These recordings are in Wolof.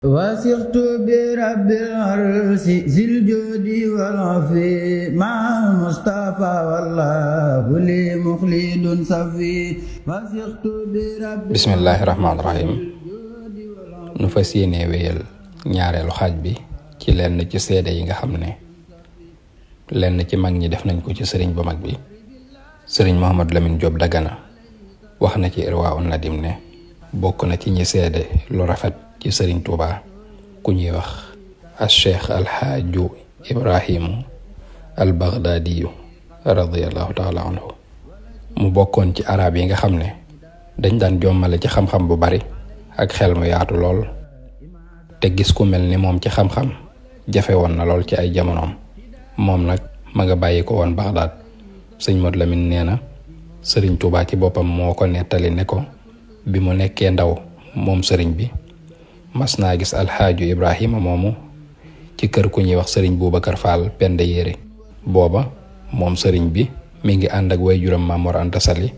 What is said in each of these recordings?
وثقت برب العرش ذي الجود والعفو مع المصطفى والله لي مخلد صفي وثقت برب bismillaahi rahmaani rahiim nu fas yéene wéyal ñaareelu xaaj bi ci lenn ci seede yi nga xam ne lenn ci mag ñi def nañ ko ci sëriñ bu mag bi sëriñ Mouhamadou Lamine Diop Dagana wax na ci Irwaa Nadim ne bokk na ci ñi seede lu rafet ci sëriñ Tuuba ku ñuy wax al cheikh alxaaju Ibrahimu al Baghdadiyu radiyallahu taala anhu mu bokkoon ci arab yi nga xam ne dañ daan jommale ci xam-xam bu bari ak xel mu yaatu lool te gis ku mel ni moom ci xam-xam jafe woon na lool ci ay jamonoom moom nag ma nga bàyyi ko woon Baghdad sëñ Modou Lamine nee na sëriñ Tuuba ci boppam moo ko nettali ne ko bi mu nekkee ndaw moom sëriñ bi mas naa gis alxaaju Ibrahima moomu ci kër ku ñuy wax sëriñ Boubacar Fall Penda Yére booba moom sëriñ bi mi ngi ànd ak waajuram Maam Mor Anta Sali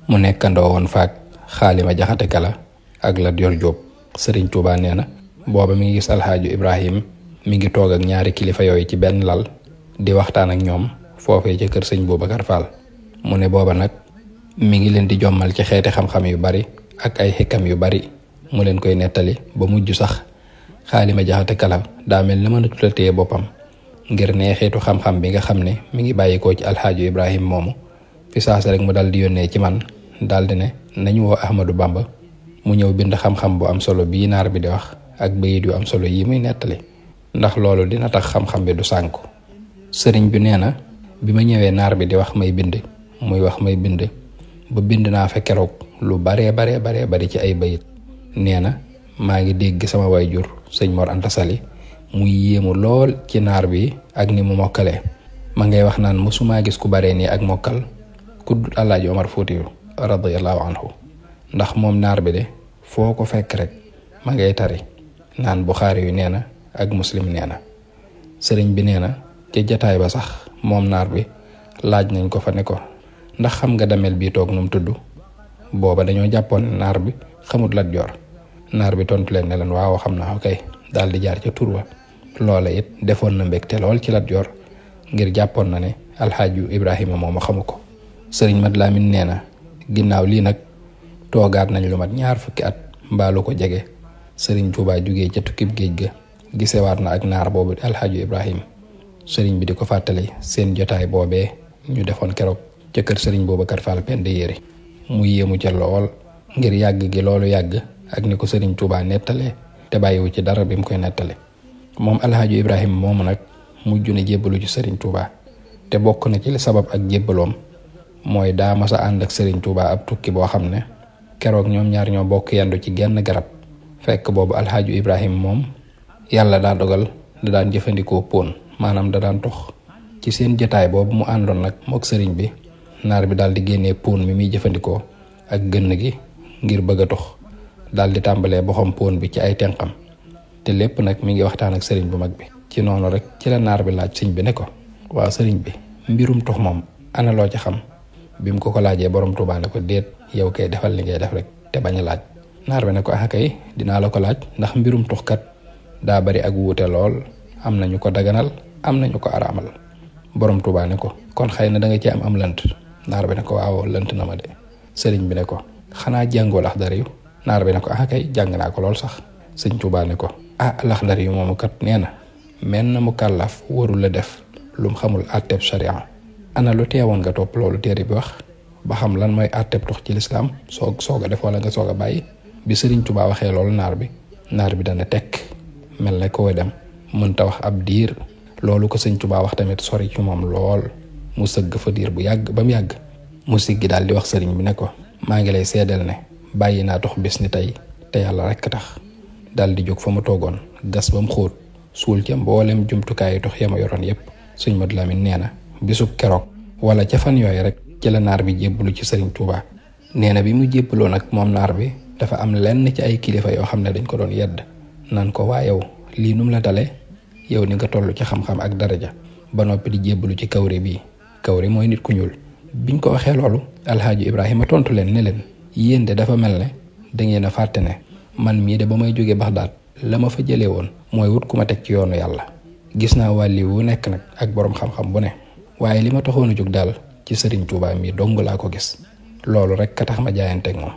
mu nekkandoo woon faak Xaalima Jaxate Kala ak Lat Joor Jóob sëriñ Tuuba nee na booba mi ngi gis alxaaju Ibrahim mi ngi toog ak ñaari kilifa yooyu ci benn lal di waxtaan ak ñoom foofee ca kër sëñ Boubacar Fall mu ne booba nag mi ngi leen di jommal ci xeeti xam-xam yu bari ak ay xikam yu bari mu leen koy nettali ba mujj sax Xaalima Jaxate Kala daa mel ni mënatula téye boppam ngir neexeetu xam-xam bi nga xam ne mi ngi bàyyikoo ci alxaaju Ibrahim moomu fi saasa rek mu dal di yónnee ci man daldi ne nañu woo Ahmadou Bamba mu ñëw bind xam-xam bu am solo bii naar bi di wax ak bayit yu am solo yi muy nettali ndax loolu dina tax xam-xam bi du sànku sëriñ bi nee na bi ma ñëwee naar bi di wax may bind muy wax may bind ba bind naa fa keroog lu baree bari ci ay bayit nee na maa ngi dégg sama waajur sëñ Mor Anta Sali muy yéemu lool ci naar bi ak ni mu mokkalee ma ngay wax naan mësumaa gis ku baree nii ak mokkal ku dul Alaaji Omar Fuutiyu radiyallahu anhu ndax moom naar bi de foo ko fekk rek ma ngay tari naan Buxaari yu nee na ak Muslim nee na sëriñ bi nee na ci jataay ba sax moom naar bi laaj nañ ko fa ne ko ndax xam nga damel bii toog nu mu tudd booba dañoo jàppoon naar bi xamut Lat Joor naar bi tontu leen ne leen waaw xam naa kay daal di jaar ca tur wa loola it defoon na mbégte lool ci Lat Joor ngir jàppoon na ne alxaaju Ibrahima moomu xamu ko sëriñ Mat Lamin nee na ginnaaw lii nag toogaat nañ lu mat 20 fukki at mbaalu ko jege sëriñ Tuubaa jugee ca tukkib géej ga gisewaat na ak naar boobu alxaaju Ibrahim sëriñ bi di ko fàttali seen jotaay boobee ñu defoon keroog ca kër sëriñ Boubacar Fall Penda Yére mu yéemu ca lool ngir yàgg gi loolu yàgg ak ni ko sëriñ Tuubaa nettalee te bàyyiwu ci dara bi mu koy nettali moom alxaaju Ibrahim moomu nag mujj na jébbalu ci sëriñ Tuubaa te bokk na ci li sabab ak jébbaloom mooy daa masa ànd ak sëriñ Tuubaa ab tukki boo xam ne keroog ñoom ñaar ñoo bokk yendu ci genn garab fekk boobu alxaaju Ibrahim moom yàlla daa dogal da daan jëfandikoo póon maanaam da daan tox ci seen jotaay boobu mu àndoon nag mook sëriñ bi naar bi daal di génnee póon mi muy jëfandikoo ak gënn gi ngir bëgg a tox daal di tàmbalee boxam póon bi ci ay tenqam te lépp nag mi ngi waxtaan ak sëriñ bu mag bi ci noonu rek ci la naar bi laaj sëriñ bi ne ko waaw sëriñ bi mbirum tox moom ana loo ci xam bi mu ko laajee borom Tuubaa ne ko déet yow kay defal li ngay def rek te bañ a laaj naar bi ne ko ah kay dinaa la ko laaj ndax mbirum toxkat daa bari ak wuute lool am nañu ko daganal am nañu ko araamal borom Tuubaa ne ko kon xëy na da nga ci am lënt naar bi ne ko waaw lënt na ma de sëriñ bi ne ko xanaa jàngoo Laxdari yu naar bi ne ko ah kay jàng naa ko lool sax sëñ Tuubaa ne ko ah Laxdari yu moomu kat nee na menn mu kàllaaf warul la def lum xamul àtteb sharia ana lu teewoon nga topp loolu téere bi wax ba xam lan mooy àtteb tox ci lislaam soog a def wala nga soog a bàyyi bi sëriñ Tuubaa waxee loolu naar bi dana tekk mel ne koo dem mënta wax ab diir loolu ko sëñ Tuubaa wax tamit sori ci moom lool mu sëgg fa diir bu yàgg ba mu yàgg mu siggi daal di wax sëriñ bi ne ko maa ngi lay seedal ne bàyyi naa tox bis ni tey te yàlla rekk tax daal di jóg fa mu toogoon gas ba mu xóot suul ca mboolem jumtukaayu tox ya ma yoroon yépp sëñ Modou Lamine nee na bisub keroog wala ca fan yooyu rek ci la naar bi jébbalu ci sëriñ Tuubaa nee na bi mu jébbaloo nag moom naar bi dafa am lenn ci ay kilifa yoo xam ne dañ ko doon yedd naan ko waa yow lii num la dale yow ni nga toll ci xam-xam ak daraja ba noppi di jébbalu ci kawri bii kawri mooy nit ku ñuul biñ ko waxee loolu alxaaju Ibrahima tontu leen ne leen yéen de dafa mel ne da ngeen a fàtte ne man mii de ba may jógee Baxdaad la ma fa jëlee woon mooy wut ku ma teg ci yoonu yàlla. gis naa wàlli wu nekk nag ak boroom xam-xam bu ne, waaye li ma taxoon a jóg daal ci Serigne Touba mi dong laa ko gis. loolu rek ka tax ma jaayanteeg moom.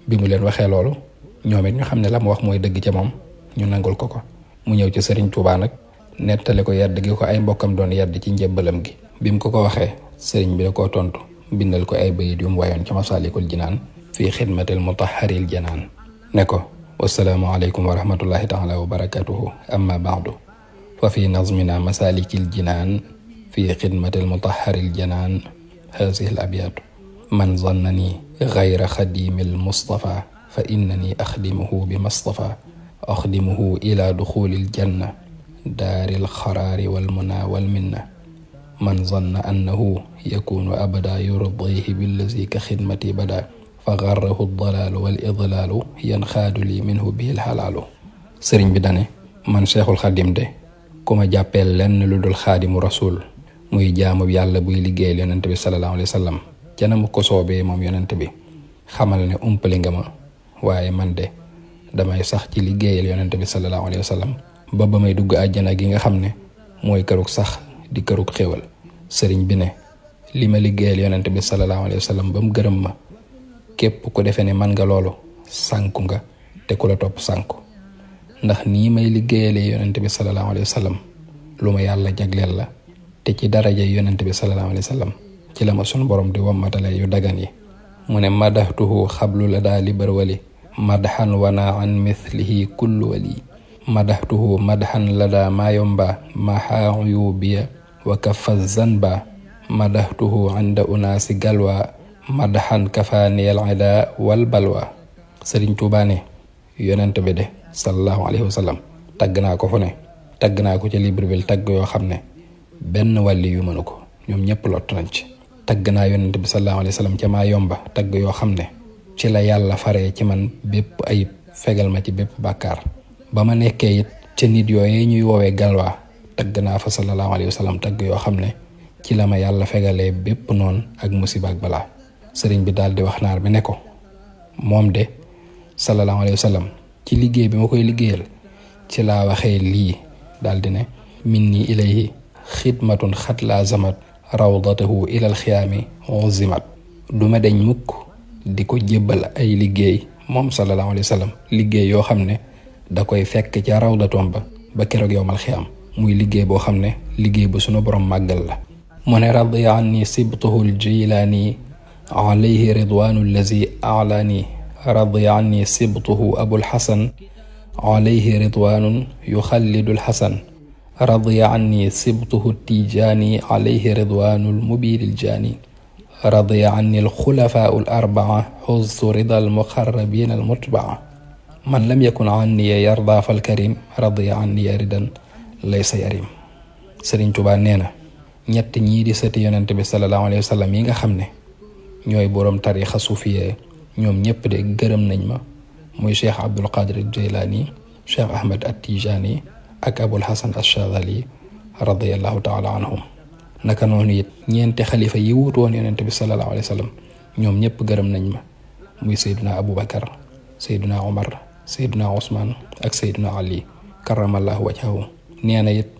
bi mu leen waxee loolu ñoom it ñu xam ne la mu wax mooy dëgg ca moom, ñu nangul ko ko. mu ñëw ci Serigne Touba nag nettali ko yedd gi ko ay mbokkam doon yedd ci njébbalam gi. bi mu ko waxee sëriñ bi da koo tontu bindal ko ay bayit yu mu wayoon ci Masaalikul Jinaan fii xidmatil mutahharil janaan ne ko wassalaamu aleykum wa rahmatullahi taala wa barakatuhu amma baadu fa fi nazmina Masaalikil Jinaan fii xidmatil mutahharil janaan haasihi al abyaatu man zannani gayra xadimil Mustafa fa innani axdimuhu bi Mustafa axdimuhu ila duxulil janna daaril xaraari wal muna wal minna man zanna annahu yakunu abada yurdihi billazi ka xidmati bada fa garrahu dalaalu wal idlaalu yanxaadu li minhu bihil xalaalu. sëriñ bi dane man Seexul Xadim de ku ma jàppeel lenn lu dul xaadimu rasul muy jaamu yàlla buy liggéeyal yonent bi sallallahu alayhi wa sallam ca na mu ko soobee moom yonent bi, xamal ne umpali nga ma, waaye man de damay sax ci liggéeyal yonent bi sallallahu alayhi wa sallam ba may dugg àjjana gi nga xam ne mooy kërug sax di kërug xéwal. sëriñ bi ne li ma liggéeyal yonent bi sallallahu alayhi wa sallam ba mu gërëm ma, képp ku defe ne man nga loolu sànku nga te ku la topp sànku. ndax nii may liggéeyalee yonent bi sallallahu alayhi wa sallam lu ma yàlla jagleel la, te ci daraja yonent bi sallallahu alayhi wa sallam ci la ma sunu borom di wammatale yu dagan yi. mu ne madaxtuhu xablu la daa li barwali madxan wana an mithlihi kullu wali madaxtuhu madxan la daa maayomba maxaa uyubiya wa kafa zanba madaxtuhu inda unaasi galwa madaxan kafaaniyal ida wal balwa. Sëriñ Tuubaa ne yonent bi de sallallahu alayhi wa sallam tagg naa ko fu ne, tagg naa ko ci Libreville tagg yoo xam ne benn wàlli yu mënu ko, ñoom ñëpp lott nañ ci. tagg naa yonent bi sallallahu alayhi wa sallam ca maa yomba tagg yoo xam ne ci la yàlla faree ci man bépp ayib fegal ma ci bépp bàkkaar. ba ma nekkee it ca nit yooyee ñuy woowee galwaa tagg naa fa sallallahu alayhi wa sallam tagg yoo xam ne ci la ma yàlla fegalee bépp noon ak musiba ak balaa. sëriñ bi daal di wax naar bi ne ko moom de sallallahu alayhi wa sallam ci liggéey bi ma koy liggéeyal ci laa waxee lii, daal di ne minni ilayhi xidmatun xat laa zamat rawdatahu ilal xiyaami uzimat. duma deñ mukk di ko jébbal ay liggéey moom sallallahu alayhi wa sallam, liggéey yoo xam ne da koy fekk ca rawdatoom ba keroog yowmal xiyaam, muy liggéey boo xam ne liggéey bu sunu borom màggal la. mu ne radiya anni sibtuhu aljilaani alayhi ridwaanu allazi alaani radiya anni sibtuhu abul xasan alayhi ridwaanun yuxallidul xasan radiya anni sibtuhu tijaani alayhi ridwaanul mubiiril jaani radiya anni alxulafaau al arbaa xuztu rida almuqarrabiina almutbaa man lam yakun anni yarda fal karim radiya anni ridan laysa yarim. Sëriñ Tuubaa nee na ñett ñii di sëti yonent bi sallallahu alayhi wa sallam yi nga xam ne ñooy boroom tariixa suufiyee, ñoom ñëpp de gërëm nañ ma, muy cheikh Abdul Qadir Jaylaani, cheikh Ahmed At-Tijaani ak Abul Hasan Ash-Shadhali radiyallahu taala anhum. naka noonu it ñeenti xalifa yi wuutu woon yonent bi sallallahu alayhi wa sallam ñoom ñëpp gërëm nañ ma, muy Seydina Aboubacar, Seydina Omar, Seydina Ousmane ak Seydina Ali karamallahu wajhahu. nee na it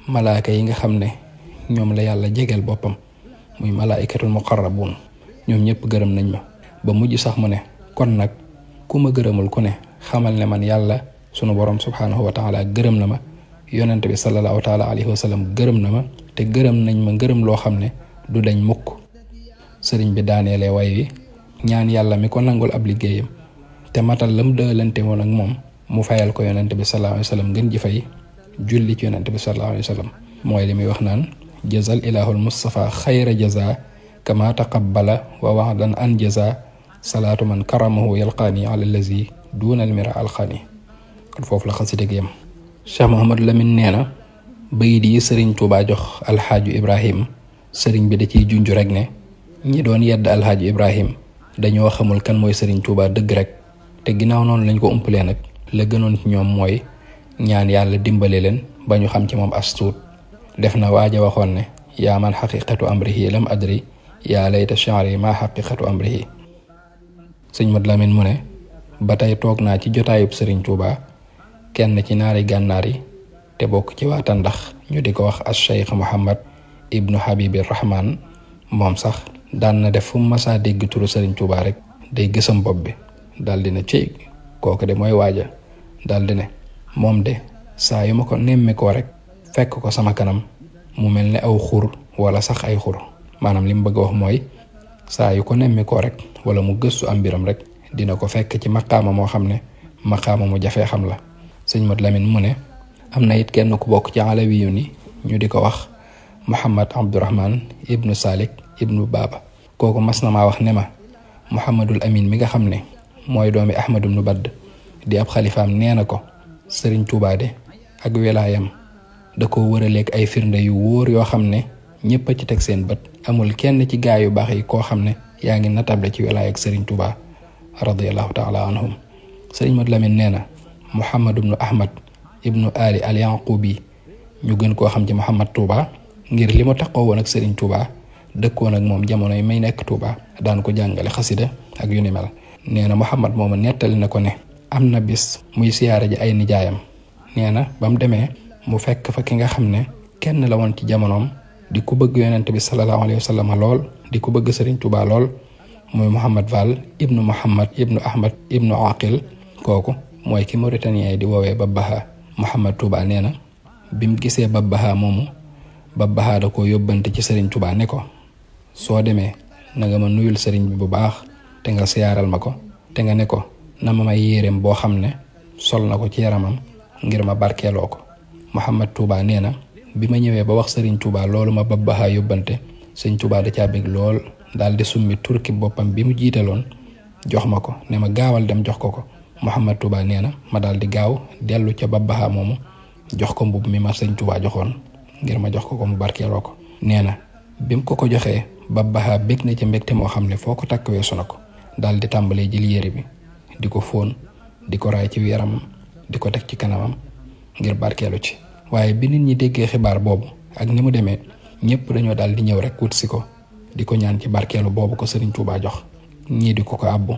malaaka yi nga xam ne ñoom la yàlla jegeel boppam muy malaa'ikatul muqarrabuun ñoom ñëpp gërëm nañ ma, ba mujj sax mu ne kon nag ku ma gërëmul ku ne xamal ne man yàlla sunu borom subhaanahu wa taala gërëm na ma, yonent bi sallallahu taala alayhi wa sallam gërëm na ma, te gërëm nañ ma ngërëm loo xam ne du dañ mukk. sëriñ bi daaneele way wi ñaan yàlla mi ko nangul ab liggéeyam te matal lam dëlante woon ak moom mu fayal ko yonent bi sallallahu alayhi wa sallam ngeen ji fay julli ci yonent bi sallallahu alayhi wa sallam. mooy li muy wax naan jazal ilahul mustafa xayra jaza kama taqabbala wa waxdan an jaza salaatu man karamahu yalqaani ala allazi duunal mira alqaani. kon foofu la xasida gi yam. Cheikh Mouhamadou Lamine nee na bayit yi sëriñ Tuubaa jox alxaaju Ibrahim, sëriñ bi da ciy junj rek ne ñi doon yedd alxaaju Ibrahim dañoo xamul kan mooy sëriñ Tuubaa dëgg rek, te ginnaaw noonu lañ ko umpalee nag la gënoon ci ñoom mooy ñaan yàlla dimbale leen ba ñu xam ci moom as tuut. def na waaja waxoon ne yaa man xaqiqatu amrihi lam adri yaa layta sha'ri ma xaqiqatu amrihi. sëñ Mat Lamin mu ne ba tey toog naa ci jotaayub sëriñ Tuubaa kenn ci naari gànnaar yi te bokk ci waa Tandax ñu di ko wax as Cheikh Muhammad ibnu Habibir Rahman moom sax daan na def fu mu masaa dégg turu Sëriñ Tuubaa rek day gësam bopp bi daal di ne ci kooku de mooy waaja daal di ne moom de saa yu ma ko nemmi koo rek fekk ko sama kanam mu mel ne aw xur wala sax ay xur maanaam li mu bëgg a wax mooy saa yu ko nemmi koo rek wala mu gëstu am mbiram rek dina ko fekk ci maqaama moo xam ne maqaama mu jafee xam la. sëñ Mat Lamin mu ne am na it kenn ku bokk ci alawiyu ni ñu di ko wax Muhammad Abdurahman ibnu Salik ibnu Baba kooku mas na maa wax ne ma Muhammadul Amin mi nga xam ne mooy doomi Ahmadu ibnu Badd di ab xalifaam nee na ko Sëriñ Tuubaa de ak wilaayam da ko wëraleeg ay firnde yu wóor yoo xam ne ñëpp a ci teg seen bët amul kenn ci gaay yu baax yi koo xam ne yaa ngi natable ci wilaaya ak Sëriñ Tuubaa radiyallahu taala anhum. sëriñ Mat Lamin nee na Muhammad ibnu Ahmad ibnu Ali al Yaqubi ñu gën koo xam ci Muhammad Touba ngir li mu taxoo woon ak Sëriñ Tuubaa dëkkoon ak moom jamono yi may nekk Touba daan ko jàngale xasida ak yu ni mel. nee na Muhammad moomu nettali na ko ne am na bis muy siyaare ji ay nijaayam nee na ba mu demee mu fekk fa ki nga xam ne kenn la woon ci jamonoom di ko bëgg yonent bi sallallahu alayhi wa sallam lool di ko bëgg Sëriñ Tuubaa lool muy Muhammad Fall ibnu Muhammad ibnu Ahmad ibnu Aqil kooku mooy ki Mauritanien yi di woowee Babbaha. Muhammad Touba nee na bi mu gisee Babbaha moomu Babbaha da ko yóbbante ci Sëriñ Tuubaa ne ko soo demee na nga ma nuyul sëriñ bi bu baax te nga siyaaral ma ko te nga ne ko na ma may yéreem boo xam ne sol na ko ci yaramam ngir ma barkeeloo ko. Muhammad Touba nee na bi ma ñëwee ba wax Sëriñ Tuubaa loolu ma Babbaha yóbbante Sëriñ Tuubaa da caa bég lool daal di summi turki boppam bi mu jiitaloon jox ma ko ne ma gaawal dem jox ko ko. Muhammad Touba nee na ma daal di gaaw dellu ca Babbaha moomu jox ko mbubb mi ma Sëriñ Tuubaa joxoon ngir ma jox ko ko mu barkeeloo ko. nee na bi mu ko joxee Babbaha bég na ca mbégte moo xam ne foo ko takk weesu na ko daal di tàmbalee jël yére bi di ko fóon di ko raay ci yaramam di ko teg ci kanamam ngir barkeelu ci. waaye bi nit ñi déggee xibaar boobu ak ni mu demee ñëpp dañoo daal di ñëw rek wut si ko di ko ñaan ci barkeelu boobu ko Sëriñ Tuubaa jox ñii di ko àbbu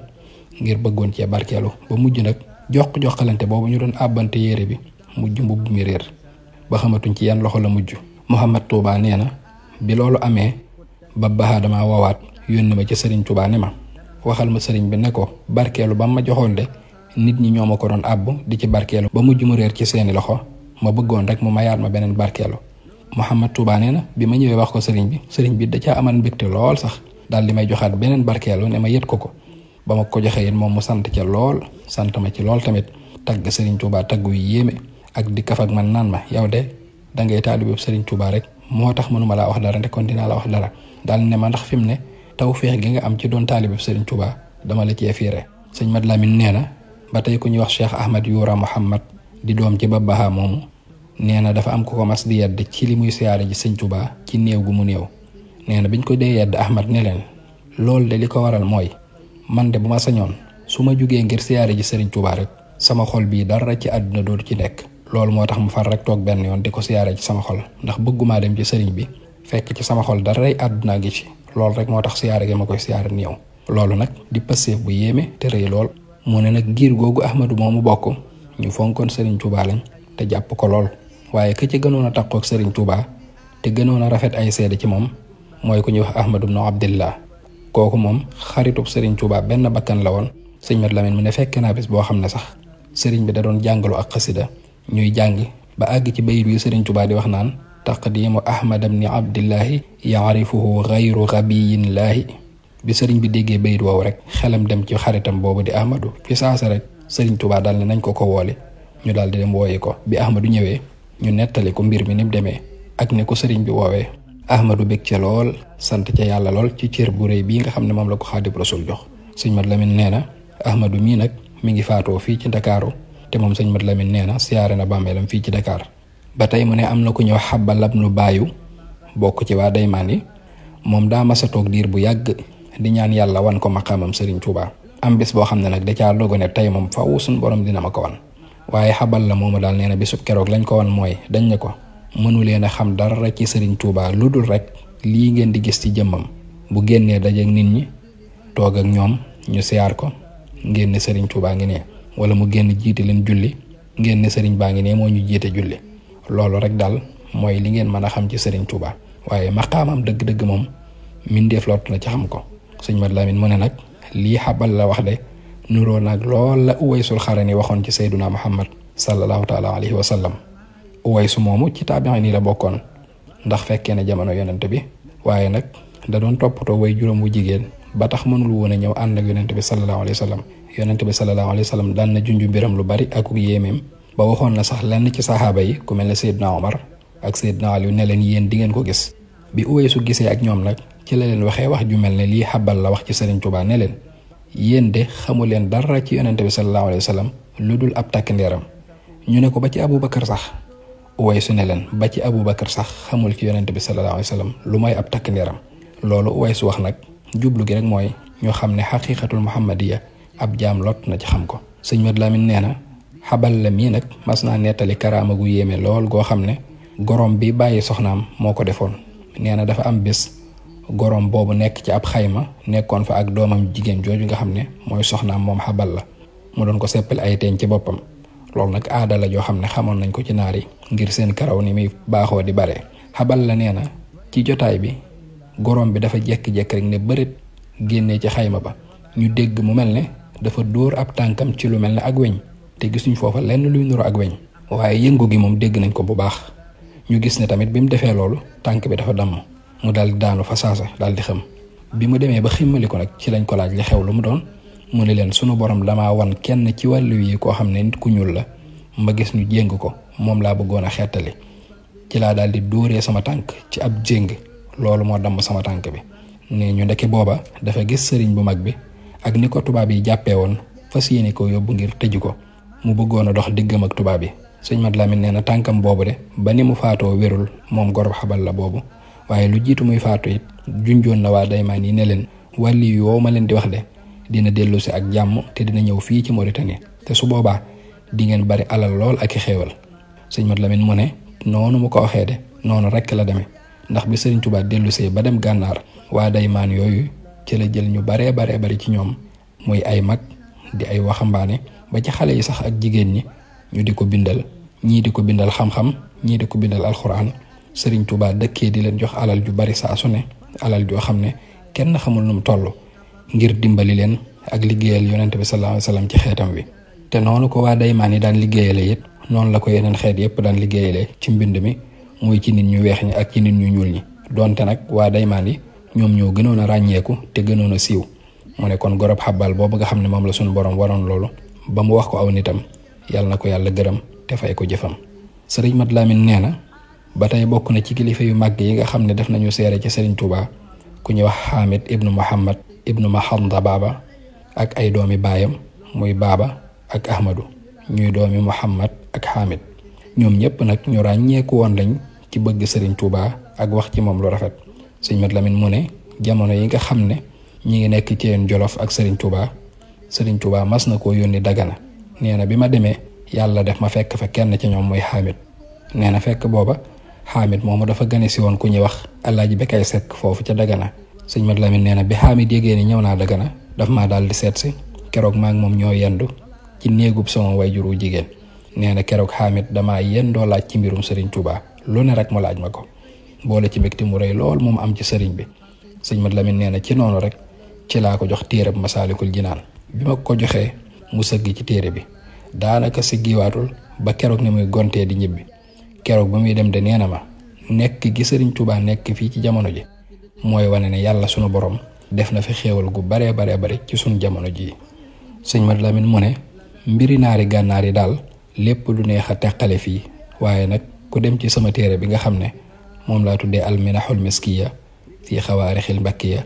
ngir bëggoon cee barkeelu ba mujj nag joxalante boobu ñu doon àbbante yére bi mujj mbubb mi réer ba xamatuñ ci yan loxo la mujj. Muhammad Touba nee na bi loolu amee Babbaha dama woowaat yónni ma ci Sëriñ Tuubaa ne ma waxal ma sëriñ bi ne ko barkeelu ba ma joxoon de nit ñi ñoo ma ko doon àbb di ci barkeelu ba mujj mu réer ci seeni loxo ma bëggoon rek mu mayaat ma beneen barkeelu. Muhammad Touba nee na bi ma ñëwee wax ko sëriñ bi da caa amal mbégte lool sax daal di may joxaat beneen barkeelu ne ma yët ko ba ma ko joxee it moom mu sant ca lool sant ma ci lool tamit tagg Sëriñ Tuubaa tagg yu yéeme ak di kaf ak man naan ma yow de da ngay taalibe Sëriñ Tuubaa rek moo tax mënuma laa wax dara nde kon dinaa la wax dara daal ne ma ndax fi mu ne tawfeex gi nga am ci doon taalibe Sëriñ Tuubaa dama la cee fiire. sëñ Mat Lamin nee na ba tey ku ñuy wax Cheikh Ahmad Yura Muhammad di doom ci Babbaha moomu nee na dafa am ko ko mas di yedd ci li muy siyaare ji Sëriñ Tuubaa ci néew gu mu néew. nee na biñ ko dee yedd Ahmad ne leen loolu de li ko waral mooy man de bu ma sañoon su ma jugee ngir siyaare ji Sëriñ Tuubaa rek sama xol bii dara ci àdduna dootu ci nekk. loolu moo tax mu far rek toog benn yoon di ko siyaare ci sama xol ndax bëggumaa dem ci sëriñ bi fekk ci sama xol daray àdduna gi ci loolu rek moo tax siyaare gi ma koy siyaare néew. loolu nag di passeef bu yéeme te rëy lool. mu ne nag giir googu Ahmadu moomu bokk ñu fonkoon Sëriñ Tuubaa lañ te jàpp ko lool waaye ka ci gënoon a taqoo ak Sëriñ Tuubaa te gënoon a rafet ay seede ci moom mooy ku ñuy wax Ahmadu ibnu Abdillah kooku moom xaritub Sëriñ Tuubaa benn bakkan la woon. sëñ Mat Lamin mu ne fekk naa bis boo xam ne sax sëriñ bi da doon jàngalu ak xasida ñuy jàng ba àgg ci bayit yu Sëriñ Tuubaa di wax naan taqdimu Ahmad ibni Abdillahi yaarifuhu gayru gabiyin laahi. bi sëriñ bi déggee bayit woowu rek xelam dem ci xaritam boobu di Ahmadu fi saasa rek Sëriñ Tuubaa daal ne nañ ko wooli ñu daal di dem wooyi ko. bi Ahmadu ñëwee ñu nettali ko mbir mi ni mu demee ak ne ko sëriñ bi woowee Ahmadu bég ca lool sant ca yàlla lool ci cër bu rëy bii nga xam ne moom la ko Xaadimu Rasuul jox. sëñ Mat Lamin nee na Ahmadu mii nag mi ngi faatoo fii ci Ndakaaru te moom sëñ Mat Lamin nee na siyaare na bàmmeelam fii ci Dakar. ba tey mu ne am na ku ñëw Xabba Labnu Baayu bokk ci waa Daymaan yi moom daa masa toog diir bu yàgg di ñaan yàlla wan ko maqaamam Sëriñ Tuubaa am bés boo xam ne nag da caa dogu ne tey moom faaw suñ borom dina ma ko wan. waaye xabal la moomu daal nee na bisub keroog lañ ko wan mooy dañ ne ko mënu leen a xam dara ci Sëriñ Tuubaa lu dul rek lii ngeen di gis ci jëmmam bu génnee dajeek nit ñi toog ak ñoom ñu siyaar ko ngeen ne Sëriñ Tuubaa ngi ne wala mu génn jiite leen julli ngeen ne sëriñ baa ngi ne moo ñu jiite julli. loolu rek daal mooy li ngeen mën a xam ci sëriñ Touba waaye maqaamam dëgg-dëgg moom mindeef lot na ci xam ko. sëñ Mat Lamin mu ne nag lii xabal la wax de nuroo nag lool la Uwaysul Xarani waxoon ci Seyduna Muhammad sallallahu taala alayhi wa sallam. Uwaysu moomu ci taabiin yi la bokkoon ndax fekkee ne jamono yonent bi waaye nag da doon toppatoo way juróom wu jigéen ba tax mënul woon a ñëw ànd ak yonent bi sallallahu alayhi wa sallam. yonent bi sallallahu alayhi wa sallam daan na junju mbiram lu bari ak yéemeem ba waxoon na sax lenn ci saxaaba yi ku mel ne Seydina Omar ak Seydina Ali ne leen yéen di ngeen ko gis. bi Uwaysu gisee ak ñoom nag ci la leen waxee wax ju mel ne lii xabal la wax ci Sëriñ Tuubaa ne leen yéen de xamu leen dara ci yonent bi sallallahu alayhi wa sallam lu dul ab takk ndeeram. ñu ne ko ba ci Abubakar sax. Uwaysu ne leen ba ci Abubakar sax xamul ci yonent bi sallallahu alayhi wa sallam lu mooy ab takk ndeeram. loolu Uwaysu wax nag jublu gi rek mooy ñu xam ne xaqiqatul muhammadiya ab jaam lot na ci xam ko. sëñ Mat Lamin nee na xabal la mii nag mas naa nettali karaama gu yéeme lool goo xam ne gorom bi bàyyi soxnaam moo ko defoon. nee na dafa am bés gorom boobu nekk ci ab xayma nekkoon fa ak doomam jigéen jooju nga xam ne mooy soxnaam moom xabal la mu doon ko seppal ay teeñ ci boppam. loolu nag aada la joo xam ne xamoon nañ ko ci naar yi ngir seen karaw ni muy baaxoo di bare. xabal la nee na ci jotaay bi gorom bi dafa jekki-jekki rek ne bërit génnee ci xayma ba ñu dégg mu mel ne dafa dóor ab tànkam ci lu mel ne ak weñ te gisuñ foofa lenn luy nuru ak weñ waaye yëngu gi moom dégg nañ ko bu baax. ñu gis ne tamit bi mu defee loolu tànk bi dafa damm mu daal di daanu fa saasa daal di xam. bi mu demee ba ximmali ko nag ci lañ ko laaj li xew lu mu doon mu ne leen sunu borom damaa wan kenn ci wàllu yi koo xam ne nit ku ñuul la ma gis ñu jéng ko moom laa bëggoon a xettali ci laa daal di dóoree sama tànk ci ab jéng loolu moo damm sama tànk bi. ne ñu ndeke booba dafa gis sëriñ bu mag bi ak ni ko tubaab yi jàppee woon fas yéene ko yóbbu ngir tëju ko mu bëggoon a dox diggam ak tubaab yi. sëñ Mat Lamin nee na tànkam boobu de ba ni mu faatoo wérul moom gorob xabal la boobu waaye lu jiitu muy faatu it junjoon na waa Daymaan yi ne leen wàlli yoo ma leen di wax de dina dellu si ak jàmm te dina ñëw fii ci Mauritanie te su boobaa di ngeen bari alal lool ak i xéewal. sëñ Mat Lamin mu ne noonu mu ko waxee de noonu rekk la demee ndax bi Sëriñ Tuubaa dellu see ba dem gànnaar waa Daymaan yooyu ci la jël ñu baree bari ci ñoom muy ay mag di ay waxambaane ba ci xale yi sax ak jigéen ñi ñu di ko bindal ñii di ko bindal xam-xam ñii di ko bindal alxuraan. Sëriñ Tuubaa dëkkee di leen jox alal ju bari saa su ne alal joo xam ne kenn xamul nu mu toll ngir dimbali leen ak liggéeyal yonent bi sallallahu alayhi wa sallam ci xeetam wi. te noonu ko waa Daymaan yi daan liggéeyale it noonu la ko yeneen xeet yépp daan liggéeyale ci mbind mi muy ci nit ñu weex ñi ak ci nit ñu ñuul ñi donte nag waa Daymaan yi ñoom ñoo gënoon a ràññeeku te gënoon a siiw. mu ne kon gorob xabal boobu nga xam ne moom la suñu borom waroon loolu ba mu wax ko aw nitam yàlla na ko yàlla gërëm te fay ko jëfam. Sëriñ Mat Lamin nee na ba tey bokk na ci kilifa yu màgg yi nga xam ne def nañu seere ci Sëriñ Tuubaa ku ñuy wax Xaamid ibnu Muhammad ibnu Mahanda Baaba ak ay doomi baayam muy Baaba ak Ahmadu ñuy doomi Muhammad ak Xaamid. ñoom ñëpp nag ñu ràññeeku woon lañ ci bëgg Sëriñ Tuubaa ak wax ci moom lu rafet. Sëriñ Mat Lamin mu ne jamono yi nga xam ne ñi ngi nekk ci yeen Jolof ak Sëriñ Tuubaa mas na koo yónni Dagana. nee na bi ma demee yàlla def ma fekk fa kenn ci ñoom muy Xaamid. nee na fekk booba Xaamid moomu dafa gane si woon ku ñuy wax Alaaji Bekay Sekk foofu ca Dagana. sëñ Mat Lamin nee na bi Xaamid yégée ni ñëw naa Dagana daf maa daal di seet si keroog maa ngi moom ñoo yendu ci néegub sama wayjur wu jigéen. nee na keroog Xaamid damaa yendoo laaj ci mbirum Sëriñ Tuubaa lu ne rek mu laaj ma ko boole ci mbégte mu rëy lool moom am ci sëriñ bi. sëñ Mat Lamin nee na ci noonu rek ci laa ko jox téereb Masaalikul Jinaan. bi ma ko joxee mu sëgg ci téere bi daanaka siggiwaatul ba keroog ni muy gontee di ñibbi. keroog ba muy dem de nee na ma nekk gi Sëriñ Tuubaa nekk fii ci jamono ji mooy wane ne yàlla sunu borom def na fi xéewal gu baree bari ci sunu jamono ji. sëñ Mat Lamin mu ne mbiri naari gànnaar yi daal lépp lu neex a teqale fii waaye nag ku dem ci sama téere bi nga xam ne moom laa tuddee alminaxul miskiya fii xawaarixil mbakkiya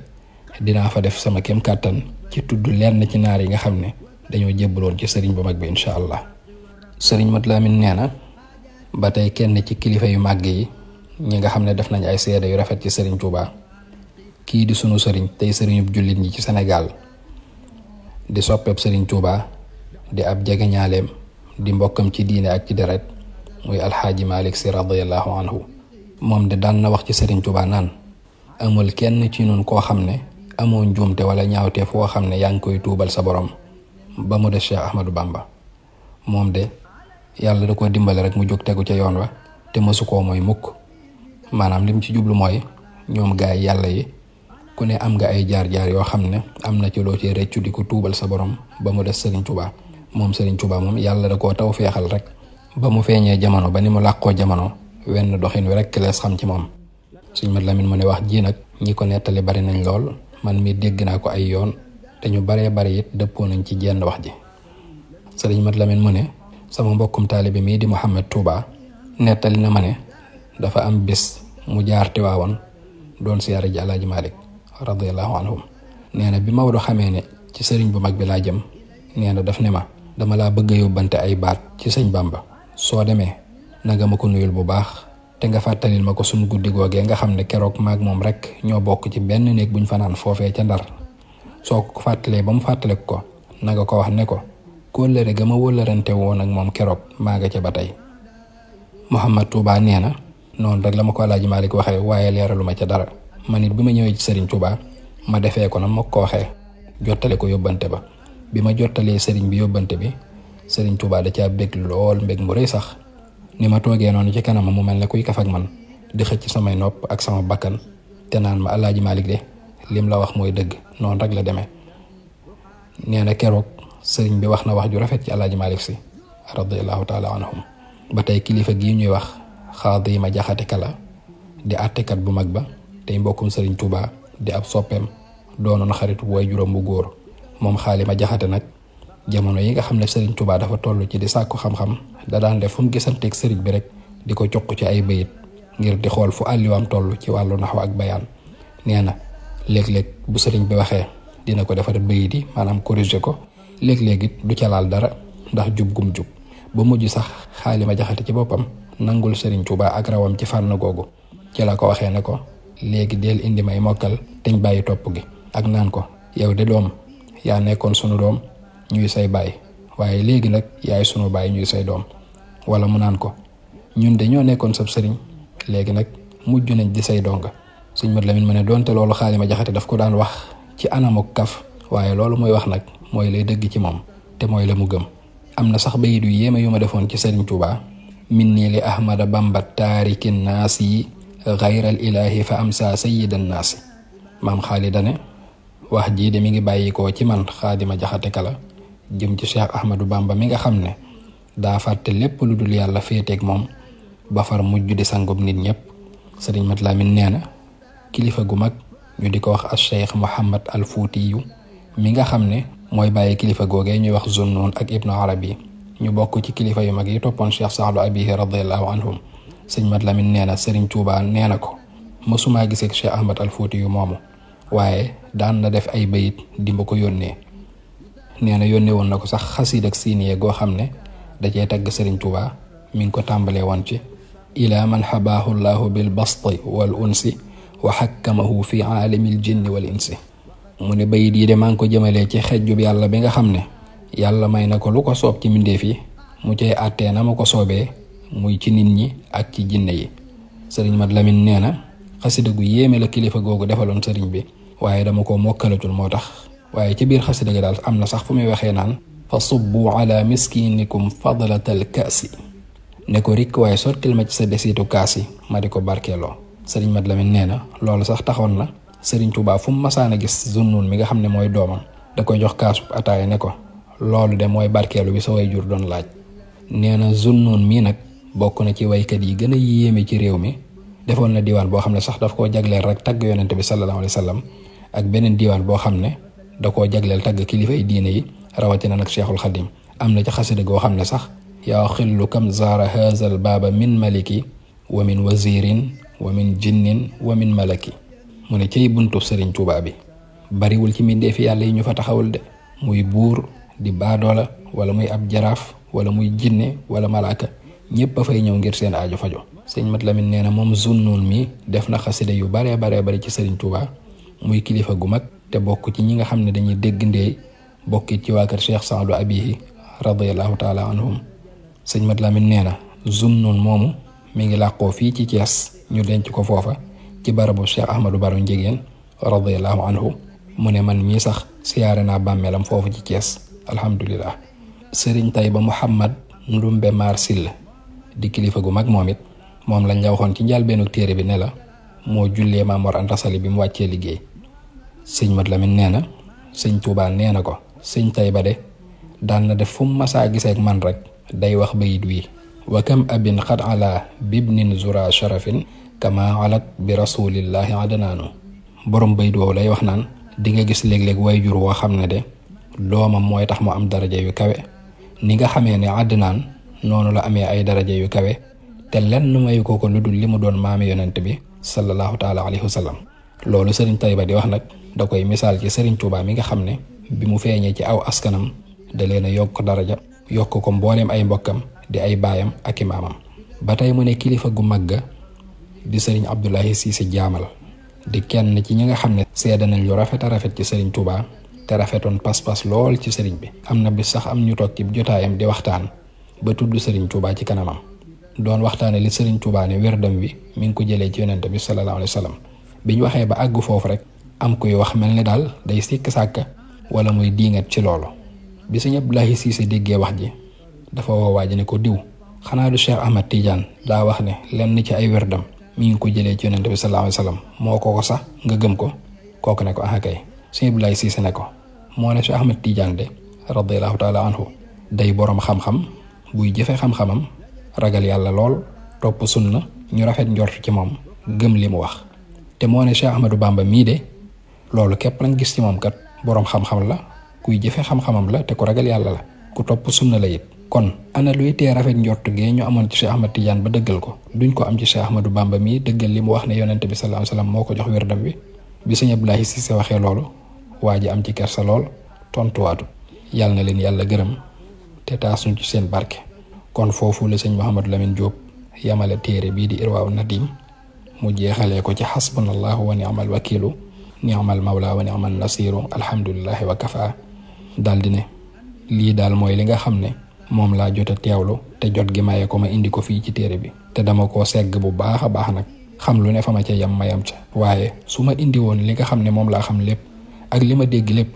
dinaa fa def sama kem kàttan ci tudd lenn ci naar yi nga xam ne dañoo jébbaloon ci sëriñ bu mag bi incha allah. sëriñ Mat Lamin nee na ba tey kenn ci kilifa yu màgg yi ñi nga xam ne def nañ ay seede yu rafet ci Sëriñ Tuubaa kii di sunu sëriñ tey sëriñub jullit ñi ci Sénégal di soppeeb Sëriñ Tuubaa di ab jegeñaaleem di mbokkam ci diine ak ci deret muy alxaaji Malik Si radiyallahu anhu. moom de daan na wax ci Sëriñ Tuubaa naan amul kenn ci nun koo xam ne amoo njuumte wala ñaawte foo xam ne yaa ngi koy tuubal sa borom ba mu des Cheikh Ahmadou Bamba. moom de yàlla da koo dimbale rek mu jóg tegu ca yoon wa te mësu koo mooy mukk. maanaam lim ci jublu mooy ñoom gaay yàlla yi ku ne am nga ay jaar-jaar yoo xam ne am na ci loo ci reccu di ko tuubal sa borom ba mu des Serigne Touba. moom Serigne Touba moom yàlla da koo taw feexal rek ba mu feeñee jamono ba ni mu làqoo jamono wenn doxin wi rek lees xam ci moom. Sëñ Mat Lamin mu ne wax ji nag ñi ko nettali bari nañ lool, man mi dégg naa ko ay yoon te ñu baree bari it dëppoo nañ ci jenn wax ji. Sëriñ Mat Lamin mu ne sama mbokkum taalibe mii di Mouhamed Touba nettali na ma ne dafa am bis mu jaar Tiwaawan doon siyaare ji Alaaji Malik radiyallahu anhum. nee na bi Maodo xamee ne ci sëriñ bu mag bi laa jëm, nee na daf ne ma dama laa bëgg a yóbbante ay baat ci sëñ Bamba, soo demee nanga ma ko nuyul bu baax te nga fàttalil ma ko sunu guddi googee nga xam ne keroog maag moom rek ñoo bokk ci benn néeg buñ fanaan foofee ca Ndar. soo ko fàttalee ba mu fàttaliku ko nanga ko wax ne ko kóllëre ga ma wóllërante woon ak moom keroog maa nga ca ba tey. Mouhamed Touba nee na noonu rek la ma ko Alaaji Malik waxee, waaye leeralu ma ca dara. man it bi ma ñëwee ci Serigne Touba ma defee ko na ma ko waxee, jottale ko yóbbante ba. bi ma jottalee Serigne bi yóbbante bi, Serigne Touba da caa bég lool, mbég mu rëy sax. ni ma toogee noonu ci kanam mu mel ne kuy kaf ak man di xëcc samay nopp ak sama bakkan te naan ma Alaaji Malik de lim la wax mooy dëgg, noonu rek la demee. nee na keroog sëriñ bi wax na wax ju rafet ci Alaaji Malik Si radiyallahu taala anhum. ba tey kilifa gii ñuy wax Xaadi ma Jaxate Kala di àttekat bu mag ba tey mbokkum sëriñ Touba di ab soppeem doonoon xaritu way juróom bu góor. moom Xaali ma Jaxate nag jamono yi nga xam ne sëriñ Touba dafa toll ci di sàkku xam-xam da daan def fu mu gisanteeg sëriñ bi rek di ko cuq ci ay bayit ngir di xool fu àlliwaam toll ci wàllu naxwa ak bayaan. nee na léeg-léeg bu sëriñ bi waxee dina ko defar bayit yi maanaam corriger ko, léeg-léeg it du ca laal dara ndax jub gum jub. ba mujj sax Xaali ma Jaxate ci boppam nangul sëriñ Touba ak rawam ci fànn googu. ci la ko waxee ne ko léegi del indi may mokkal teñ bàyyi topp gi, ak naan ko yow de doom yaa nekkoon sunu doom ñuy say baay, waaye léegi nag yaay sunu baay ñuy say doom. wala mu naan ko ñun de ñoo nekkoon sab sëriñ, léegi nag mujj nañ di say donga. Sëñ Mat Lamin mu ne doonte loolu Xaali ma Jaxate daf ko daan wax ci anamuk kaf, waaye loolu muy wax nag mooy lay dëgg ci moom te mooy la mu gëm. am na sax bayit yu yéeme yu ma defoon ci Sëriñ Tuuba. min nii li Ahmada Bamba taariki naas yi xayral ilaahi fa am saa sayyidan naasi. maam Xaali dane wax jii de mi ngi bàyyikoo ci man Xaadi ma Jaxate Kala jëm ci Cheikh Ahmadou Bamba mi nga xam ne daa fàtte lépp lu dul yàlla féeteeg moom ba far mujj di sangub nit ñëpp. Sëriñ Mat Lamin nee na kilifa gu mag ñu di ko wax as Cheikh Mouhamad al Fuutiyu mi nga xam ne mooy bàyyi kilifa googee ñuy wax Zunnun ak Ibnu Arabi, ñu bokk ci kilifa yu mag yi toppoon Cheikh Saadu Abihi radiyallahu anhum. Sëñ Mat Lamin nee na Sëriñ Tuuba nee na ko mësumaa gisee Cheikh Ahmad al Fuutiyu moomu, waaye daan na def ay bayit di ma ko yónnee. nee na yónnee woon na ko sax xasiid ak siiniye goo xam ne da cee tagg Sëriñ Tuuba. mi ngi ko tàmbalee woon ci ila man xabaahu llahu bil basti wal unsi wa xakkamahu fi aalamil jinni wal insi. mu ne bayit yi de maa ngi ko jëmalee ci xejjub yàlla bi nga xam ne yàlla may na ko lu ko soob ci mbindeef yi mu cay àttee na ma ko soobee, muy ci nit ñi ak ci jinne yi. Sëriñ Mat Lamin nee na xasida gu yéeme la kilifa googu defaloon sëriñ bi, waaye dama ko mokkalatul moo tax. waaye ci biir xasida gi daal am na sax fu muy waxee naan fa subbu ala miskinikum fadlatal kaasi, ne ko rikk waaye sottil ma ci sa desitu kaas yi ma di ko barkeeloo. Sëriñ Mat Lamin nee na loolu sax taxoon na Sëriñ Tuuba fu mu masaan a gis Zunnun mi nga xam ne mooy doomam da koy jox kaasub ataaya ne ko loolu de mooy barkeelu bi sa way jur doon laaj. nee na Zunnun mii nag bokk na ci waykat yi gën a yéeme ci réew mi. defoon na diwaan boo xam ne sax daf koo jagleel rek tagg yonente bi sallallahu alayhi wa sallam, ak beneen diwaan boo xam ne da koo jagleel tagg kilifa yi diine yi rawatina nag Cheikhul Xadim. am na ci xasida goo xam ne sax yaa xillu kam zaara haazal baaba min maliki wa min wazirin wa min jinnin wa min malaki. mu ne cay buntu Sëriñ Tuuba bi bariwul ci mbindeefi yàlla yi ñu fa taxawul de, muy buur di baadoola wala muy ab jaraaf wala muy jinne wala malaaka, ñépp a fay ñëw ngir seen aajo fajo. Sëñ Mat Lamin nee na moom Zunnun mi def na xasida yu baree bari ci Sëriñ Tuuba, muy kilifa gu mag te bokk ci ñi nga xam ne dañuy dégg ndéey bokkit ci waa kër Cheikh Saadu Abihi radiyallahu taala anhum. Sëñ Mat Lamin nee na Zunnun moomu mi ngi làqoo fii ci Thiès, ñu denc ko foofa ci barabu Cheikh Ahmadou Baro Njegéen radiyallahu anhu. mu ne man mii sax siyaare naa bàmmeelam foofu ci Thiès alhamdulillah. Sëriñ Tayba Muhammad Ndumbe Maar Sill di kilifa gu mag moom it moom lañ la waxoon ci njëlbéenu téere bi ne la moo jullee Maam Mor Anta Sali bi mu wàccee liggéey. sëñ Mat Lamin nee na sëñ Tuubaa nee na ko sëñ Tayba de daan na def fu mu masaa giseek man rek day wax bayit wi wa kam abin xad ala bibnin zura sharafin kama alat bi rasulillahi adanaanu. borom bayit woowu lay wax naan di nga gis léeg-léeg wayjur woo xam ne de doomam mooy tax mu am daraja yu kawe ni nga xamee ne àddinaan noonu la amee ay daraja yu kawe te lenn mayu ko lu dul li mu doon maami yonent bi sallallahu taala alayhi wa sallam. loolu sëriñ Tayba di wax nag da koy misaal ci sëriñ Tuubaa mi nga xam ne bi mu feeñee ci aw askanam da leen a yokk daraja yokk ko mbooleem ay mbokkam di ay baayam ak i maamam. ba tey mu ne kilifa gu magga di sëriñ Abdoulahi Siise Jaamal di kenn ci ñi nga xam ne seede nañ lu rafet a rafet ci sëriñ Tuubaa te rafetoon pas-pas lool ci sëriñ bi. am na bis sax am ñu toog ci jotaayam di waxtaan ba tudd sëriñ Tuubaa ci kanamam doon waxtaane li sëriñ Tuubaa ne wérdam wi mi ngi ko jëlee ci yonent bi sallallahu alayhi wa sallam. biñ waxee ba àgg foofu rek am kuy wax mel ni daal day sikk sàkk wala muy diingat ci loolu. bi sëñ Abdoulahi Siise déggee wax ji dafa woo waa ji ne ko diw xanaa du Cheikh Ahmad Tidiane daa wax ne lenn ci ay wérdam mi ngi ko jëlee ci yonent bi sallallahu alayhi wa sallam moo ko sax nga gëm ko. kooku ne ko ah kay. sëñ Abdoulahi Siise ne ko moo ne Cheikh Ahmad Tidiane de radiyallahu taala anhu day boroom xam-xam buy jëfe xam-xamam ragal yàlla lool topp sunna ñu rafet njort ci moom gëm li mu wax. te moo ne Cheikh Ahmadou Bamba mii de loolu képp lañ gis ci moom kat boroom xam-xam la kuy jëfe xam-xamam la te ku ragal yàlla la ku topp sunna la it. kon ana luy tee rafet njort gee ñu amoon ci Cheikh Ahmad Tidiane ba dëggal ko duñ ko am ci Cheikh Ahmadou Bamba mii dëggal li mu wax ne yonent bi sallallahu alayhi wasallam moo ko jox wérdam bi. bi sëñ Abdoulahi Siise waxee loolu waa ji am ci kersa lool tontuwaatu. yàlla na leen yàlla gërëm te taasuñ ci seen barke. kon foofu la sëñ Mouhamadou Lamine Diop yamale téere bii di Irwaaw Nadim mu jeexalee ko ci xasbunallahu wa ni'mal wakiilu ni'mal mawla wa ni'mal nasiru alhamdulillahi wa kafa. daldi ne lii daal mooy li nga xam ne moom laa jot a teewlu te jot gi maye ko ma indi ko fii ci téere bi te dama koo segg bu baax a baax nag xam lu ne fa ma ca yam ma yam ca. waaye su ma indi woon li nga xam ne moom laa xam lépp ak li ma dégg lépp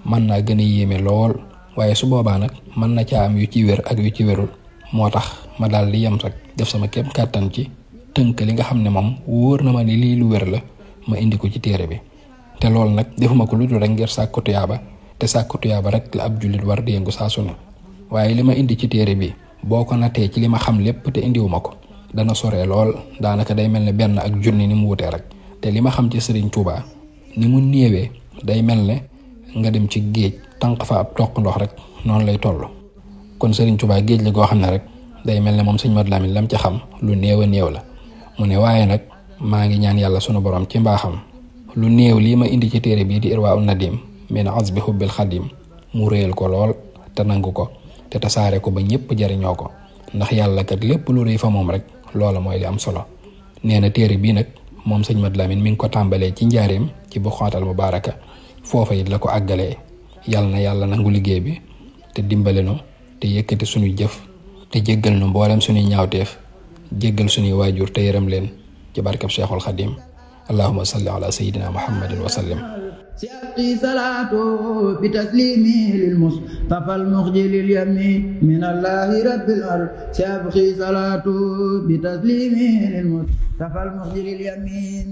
mën naa gën a yéeme lool waaye su boobaa nag mën na caa am yu ci wér ak yu ci wérul moo tax ma daal di yem rek def sama képp kàttan ci tënk li nga xam ne moom wóor na ma ni lii lu wér la ma indi ko ci téere bi. te loolu nag defuma ko lu dul rek ngir sàkku tuyaaba te sàkku tuyaaba rek la ab jullit war di yëngu saa su ne waaye li ma indi ci téere bi boo ko nattee ci li ma xam lépp te indiwuma ko dana soree lool daanaka day mel ne benn ak junni ni mu wutee rek. te li ma xam ci Serigne Touba ni mu néewee day mel ne nga dem ci géej tànq fa ab toq ndox rek noonu lay toll. kon Serigne Touba géej la goo xam ne rek day mel ne moom sëñ Mat Lamin lam ca xam lu néew a néew la. mu ne waaye nag maa ngi ñaan yàlla sunu borom ci mbaaxam lu néew lii ma indi ci téere bii di Irwaaw Nadim min azbi hubbil xadim mu réyal ko lool te nangu ko te tasaare ko ba ñëpp jariñoo ko ndax yàlla kat lépp lu rëy fa moom rek loola mooy li am solo. nee na téere bii nag moom sëñ Mat Lamin mi ngi ko tàmbalee ci njaareem ci Buqaatal Mubaaraka foofa it la ko àggalee. yàlla na yàlla nangu liggéey bi te dimbale nu te yëkkati suñuy jëf te jéggal nu mboolem suñuy ñaawteef jéggal suñuy waajur te yërëm leen ci barkab Cheikhul Xadim. allahumma salli ala sayyidina muhammadin wa sallim. سيأتي صلاته بتسليمه للمصطفى المخجل اليمين من الله رب الأرض سيبقي صلاته بتسليمه للمصطفى المخجل اليمين